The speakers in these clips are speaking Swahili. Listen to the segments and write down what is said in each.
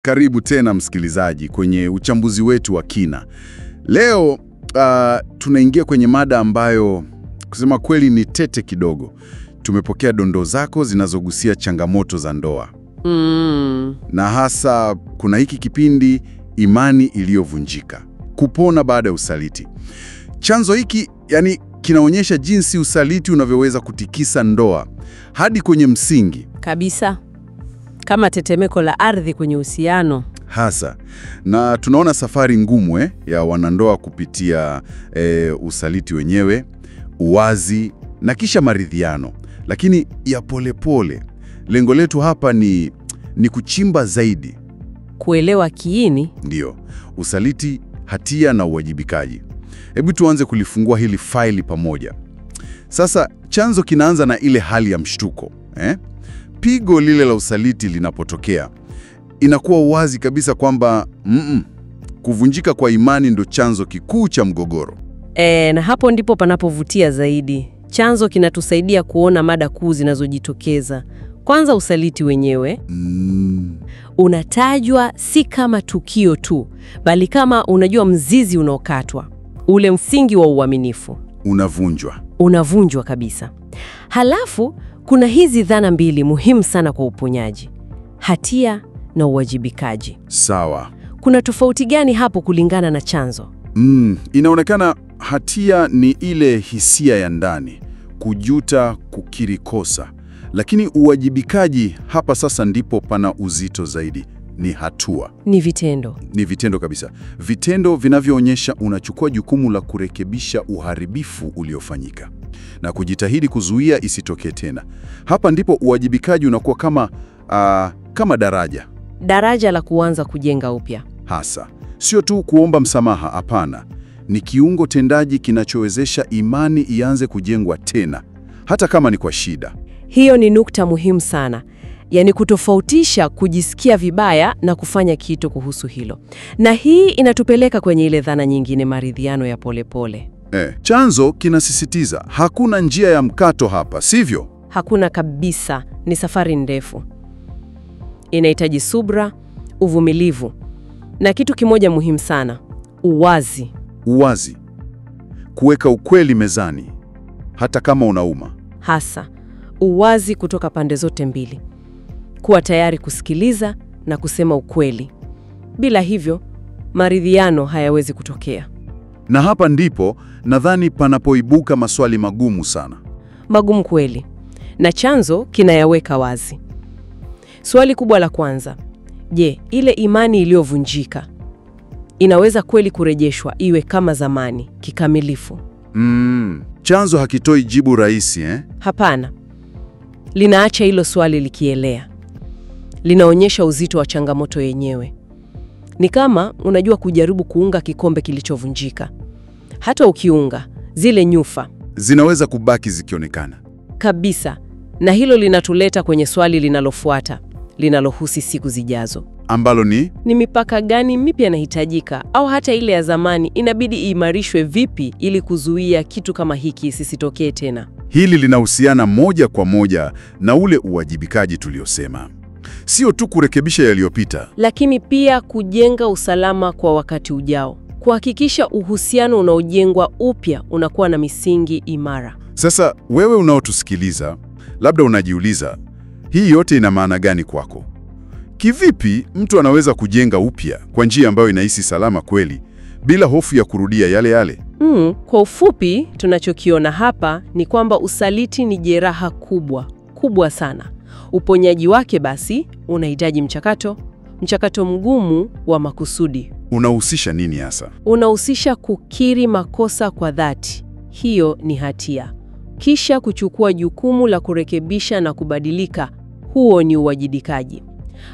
Karibu tena msikilizaji kwenye uchambuzi wetu wa kina. Leo tunaingia kwenye mada ambayo kusema kweli ni tete kidogo. Tumepokea dondoo zako zinazogusia changamoto za ndoa. Na hasa kuna hiki kipindi imani iliyovunjika, kupona baada ya usaliti. Chanzo hiki yani kinaonyesha jinsi usaliti unavyoweza kutikisa ndoa hadi kwenye msingi Kabisa. Kama tetemeko la ardhi kwenye uhusiano. hasa. Na tunaona safari ngumu ya wanandoa kupitia usaliti wenyewe, uwazi na kisha maridhiano, lakini ya polepole pole. Lengo letu hapa ni kuchimba zaidi, Kuelewa kiini. ndiyo usaliti, hatia na uwajibikaji. Hebu tuanze kulifungua hili faili pamoja. Sasa chanzo kinaanza na ile hali ya mshtuko, eh? Pigo lile la usaliti linapotokea, inakuwa wazi kabisa kwamba kuvunjika kwa imani ndo chanzo kikuu cha mgogoro. Na hapo ndipo panapovutia zaidi. Chanzo kinatusaidia kuona mada kuu zinazojitokeza. Kwanza, usaliti wenyewe unatajwa si kama tukio tu, bali kama unajua, mzizi unaokatwa, ule msingi wa uaminifu Unavunjwa. unavunjwa kabisa. Halafu kuna hizi dhana mbili muhimu sana kwa uponyaji: hatia na uwajibikaji. Sawa. Kuna tofauti gani hapo kulingana na chanzo? Inaonekana hatia ni ile hisia ya ndani, kujuta, kukiri kosa. Lakini uwajibikaji hapa sasa ndipo pana uzito zaidi, ni hatua. Ni vitendo. Ni vitendo kabisa, vitendo vinavyoonyesha unachukua jukumu la kurekebisha uharibifu uliofanyika na kujitahidi kuzuia isitokee tena. Hapa ndipo uwajibikaji unakuwa kama daraja Daraja la kuanza kujenga upya. hasa, sio tu kuomba msamaha. Hapana, ni kiungo tendaji kinachowezesha imani ianze kujengwa tena, hata kama ni kwa shida. Hiyo ni nukta muhimu sana, yaani kutofautisha kujisikia vibaya na kufanya kitu kuhusu hilo. Na hii inatupeleka kwenye ile dhana nyingine, maridhiano ya polepole. Chanzo kinasisitiza hakuna njia ya mkato hapa, sivyo? Hakuna kabisa, ni safari ndefu, inahitaji subra, uvumilivu na kitu kimoja muhimu sana, uwazi. Uwazi, kuweka ukweli mezani, hata kama unauma. Hasa uwazi kutoka pande zote mbili, kuwa tayari kusikiliza na kusema ukweli. Bila hivyo, maridhiano hayawezi kutokea. Na hapa ndipo nadhani panapoibuka maswali magumu sana. Magumu kweli, na chanzo kinayaweka wazi. Swali kubwa la kwanza, je, ile imani iliyovunjika inaweza kweli kurejeshwa iwe kama zamani kikamilifu? Chanzo hakitoi jibu rahisi, eh? Hapana, linaacha hilo swali likielea. Linaonyesha uzito wa changamoto yenyewe. Ni kama unajua, kujaribu kuunga kikombe kilichovunjika. Hata ukiunga, zile nyufa Zinaweza kubaki zikionekana. kabisa. Na hilo linatuleta kwenye swali linalofuata, linalohusu siku zijazo. Ambalo ni Ni mipaka gani mipya inahitajika, au hata ile ya zamani inabidi iimarishwe vipi ili kuzuia kitu kama hiki sisitokee tena? hili linahusiana moja kwa moja na ule uwajibikaji tuliosema, sio tu kurekebisha yaliyopita. Lakini pia kujenga usalama kwa wakati ujao, kuhakikisha uhusiano unaojengwa upya unakuwa na misingi imara. Sasa wewe unaotusikiliza, labda unajiuliza hii yote ina maana gani kwako? Kivipi mtu anaweza kujenga upya kwa njia ambayo inahisi salama kweli, bila hofu ya kurudia yale yale? Kwa ufupi, tunachokiona hapa ni kwamba usaliti ni jeraha kubwa kubwa sana. Uponyaji wake basi unahitaji mchakato mgumu wa makusudi. Unahusisha nini hasa? Unahusisha kukiri makosa kwa dhati, hiyo ni hatia, kisha kuchukua jukumu la kurekebisha na kubadilika, huo ni uwajibikaji.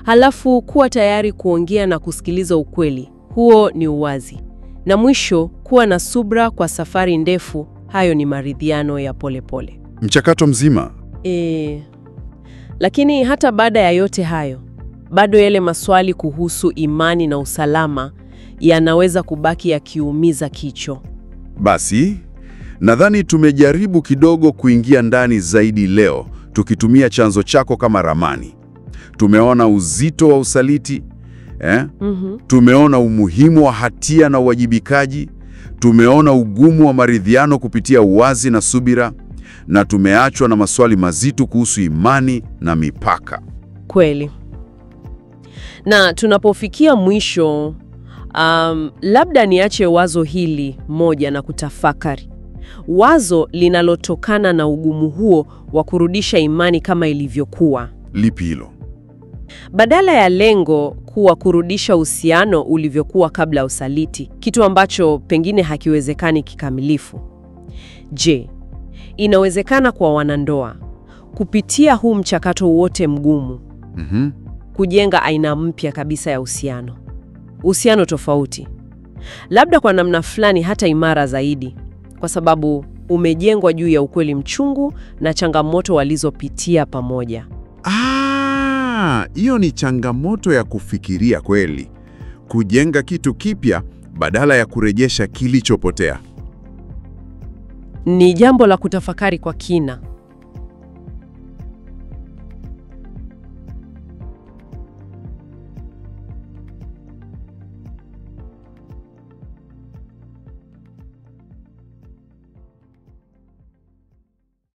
Halafu kuwa tayari kuongea na kusikiliza ukweli, huo ni uwazi, na mwisho kuwa na subra kwa safari ndefu, hayo ni maridhiano ya polepole. Mchakato mzima. Lakini hata baada ya yote hayo, bado yale maswali kuhusu imani na usalama yanaweza kubaki yakiumiza kichwa. Basi, nadhani tumejaribu kidogo kuingia ndani zaidi leo, tukitumia chanzo chako kama ramani. Tumeona uzito wa usaliti, Eh? Tumeona umuhimu wa hatia na uwajibikaji, tumeona ugumu wa maridhiano kupitia uwazi na subira, na tumeachwa na maswali mazito kuhusu imani na mipaka. Kweli. Na tunapofikia mwisho, labda niache wazo hili moja na kutafakari. Wazo linalotokana na ugumu huo wa kurudisha imani kama ilivyokuwa. Lipi hilo? Badala ya lengo kuwa kurudisha uhusiano ulivyokuwa kabla ya usaliti, kitu ambacho pengine hakiwezekani kikamilifu. Je, inawezekana kwa wanandoa kupitia huu mchakato wote mgumu kujenga aina mpya kabisa ya uhusiano, uhusiano tofauti, labda kwa namna fulani hata imara zaidi, kwa sababu umejengwa juu ya ukweli mchungu na changamoto walizopitia pamoja? Ah, hiyo ni changamoto ya kufikiria kweli, kujenga kitu kipya badala ya kurejesha kilichopotea. Ni jambo la kutafakari kwa kina.